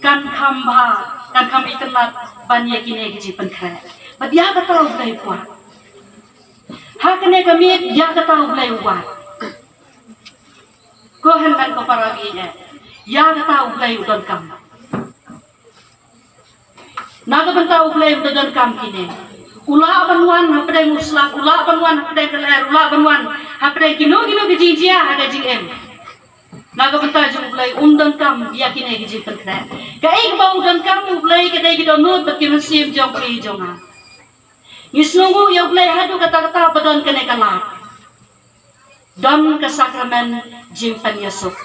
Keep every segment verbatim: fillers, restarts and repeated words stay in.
Kan kham bha, kan kham itynnad ban ïa kine ki jingpynkhreh. Bad ïa kata U Blei u kwah. Ha kane ka miet ïa kata U Blei u wad. Ko hynmen ko para bangeit, ïa kata U Blei u donkam. Na ka bynta U Blei u donkam kine. U lah ban wan hapdeng u slap, u lah ban wan hapdeng ka lyer, u lah ban wan hapdeng kino kino ki jingjia ha ka jingim. Na ka bynta jong U Blei um donkam ïa kine ki jingpynkhreh. Kaei kaba u donkam U Blei ka dei ki dohnud bad ki mynsiem jong phi jong nga. Ngi sngewnguh ïa U Blei haduh katta katta ba don kane ka lad. Don ka sakramen jingpynïasuk.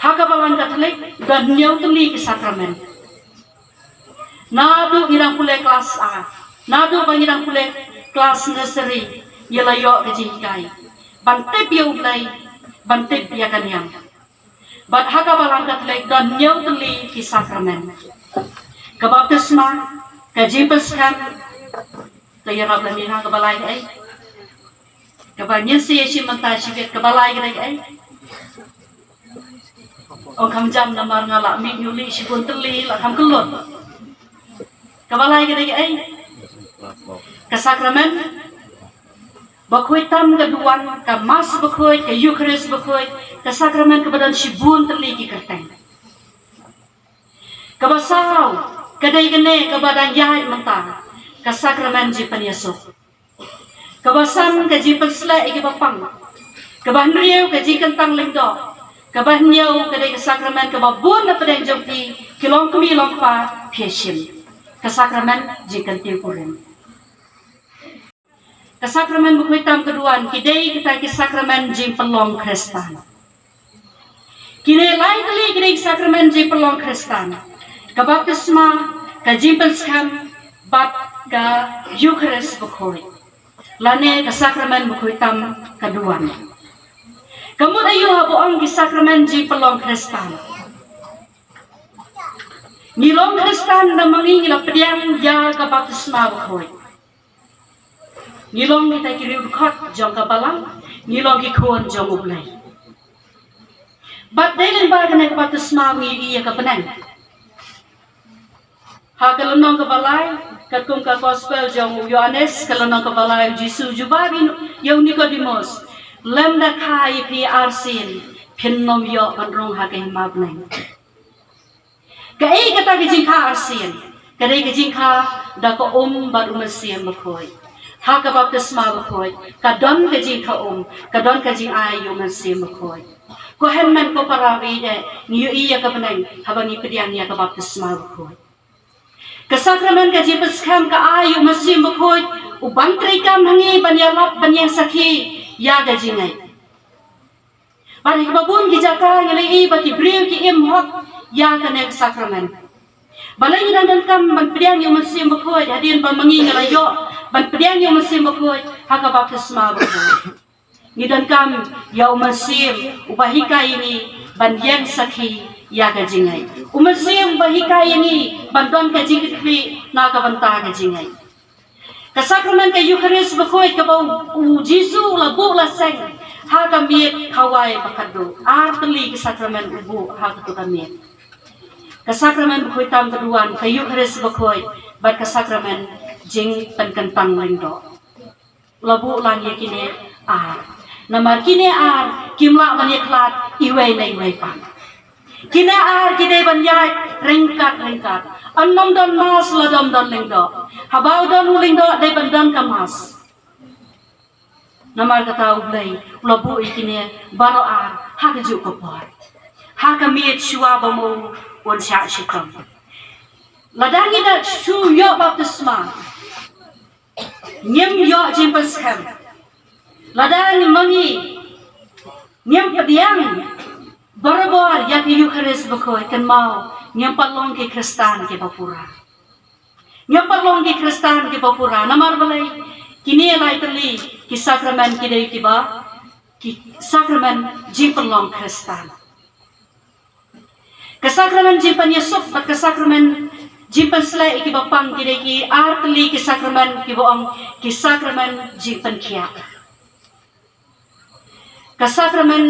Ha ka Balang Katholik don hynñiew tylli ki sakramen. Naduh ngi dang pule klas A, naduh ba ngi dang pule klas nursery, ngi la ïoh ka jinghikai ban tip ïa U Blei, ban tip ïa ka niam. Bad ha ka Balang Katholik don hynñiew tylli ki sakramen. Ka baptisma, ka jingpynskhem, ka ïarap lem ïa nga, kaba lai kaei? Kaba ngin sa ïa shim mynta shibit, kaba lai ka dei kaei? Ong kham jam namar nga la mih, ngi ïohi shibun tylli la kham kyllut. Kaba lai ka dei kaei? Ka sakramen bakhuid tam, ka duwan, ka Mass bakhuid, ka Eukharist bakhuid, ka sakramen kaba don shibun tylli ki kyrteng. Kaba saw ka dei kane kaba dang ïaid mynta, ka sakramen jingpynïasuk. Kaba san ka jingpynsleh ïa kiba pang. Kaba hynriew ka jingkyntang lyngdoh. Kaba hynñiew ka dei ka sakramen kaba bun na pdeng jong phi, ki longkmie longkpa, phi ïa shim. Ka sakramen jingkyntiew kurim. Ka sakramen bakhuid tam, ka duwan, ki dei kita ki sakramen jingpynlong Khristan. Kine lai tylli ki dei ki sakramen jingpynlong Khristan. Ka baptisma, ka jingpynskhem, bad ka Eukharist bakhuid, lane ka sakramen bakhuid tam, ka duwan. Ka mut aïu haba ong ki sakramen jingpynlong Khristan? Ngi long Khristan namar ngi la pdiang ïa ka baptisma bakhuid. Ngi long kita ki riewdkhot jong ka Balang, ngi long ki khun jong U Blei. Bad dei lyngba kane ka baptisma ngi ïohi ïa ka bneng. Ha ka lynnong kaba lai, katkum ka gospel jong u Ïoannis, ka lynnong kaba lai, u Jisu u jubab ïa u Nikodemus, lymda kha ïa phi arsien phin nym ïoh ban rung ha ka hima bneng. Kaei kata ka jingkha arsien? Ka dei ka jingkha da ka um bad u Mynsiem Bakhuid. Ha ka baptisma bakhuid ka don ka jingkha um, ka don ka jingai ïa u Mynsiem Bakhuid. Ko hynmen ko para bangeit, ngi ïohi ïa ka bneng haba ngi pdiang ïa ka baptisma bakhuid. Ka sakramen ka jingpynskhem ka ai ïa u Mynsiem Bakhuid u ban treikam ha ngi ban ïalap, ban ïeng sakhi ïa ka jingngeit. Bad ha kiba bun ki jaka ngi la ïohi ba ki briew ki im hok ïa kane ka sakramen. Balei ngi dang donkam ban pdiang ïa u Mynsiem Bakhuid hadien ba ma ngi ngi la ïoh ban pdiang ïa u Mynsiem Bakhuid ha ka baptisma bakhuid? Ngi donkam ïa u Mynsiem uba hikai ïa ngi ban ïeng sakhi ïa ka jingngeit. U Mynsiem uba hikai ïa ngi ban don ka jingkitkhlieh na ka bynta ka jingngeit. Ka sakramen ka Eukharist bakhuid kaba u, u Jisu u la buh la seng ha ka miet Khawai Bakhadduh. Ar tylli ki sakramen u buh ha kato ka miet. Ka sakramen bakhuid tam, ka duwan, ka Eukharist bakhuid bad ka sakramen jingpynkyntang lyngdoh. U la buh lang ïa kine ar. Namar kine ar kim lah ban ïakhlad iwei na iwei pat. Kine ar ki dei ban ïaid ryngkat ryngkat. Ym don Mass lada ym don lyngdoh. Haba u don u lyngdoh dei ban don ka Mass. Namar kata U Blei u la buh ïa kine baroh ar ha kajuh ka por, ha ka miet shuwa ba ma u un shah shitom. Lada ngi da shu ïoh baptisma, ngim ïoh jingpynskhem. Lada ngi ma ngi ngim pdiang barabor ïa ka Eukharist bakhuid, kynmaw, ngim pat long ki Khristan kiba pura. Ngim pat long ki Khristan kiba pura. Namar balei? Kine lai tylli ki sakramen ki dei kiba, ki sakramen jingpynlong Khristan. Ka sakramen jingpynïasuk bad ka sakramen jingpynsleh ïa kiba pang ki dei ki ar tylli ki sakramen kiba ong ki sakramen jingpynkhiah. Ka sakramen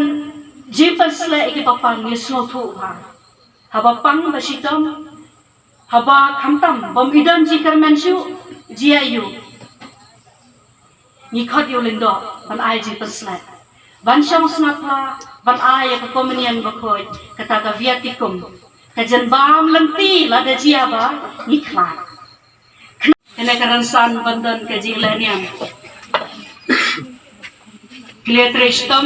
jingpynsleh ïa kiba pang, ngi sngewthuh bha. Haba pang ba shitom, haba khamtam bym idon jingkyrmen shuh, jia ïa u. Ngi khot ïa u lyngdoh ban ai jingpynshlur, ban shong sngap la, ban ai ïa ka Komunion Bakhuid, kata ka Viaticum, ka jingbam lynti lada jia ba ngi khlad. Kane ka rynsan ban don ka jingleh niam. Ki la trei shitom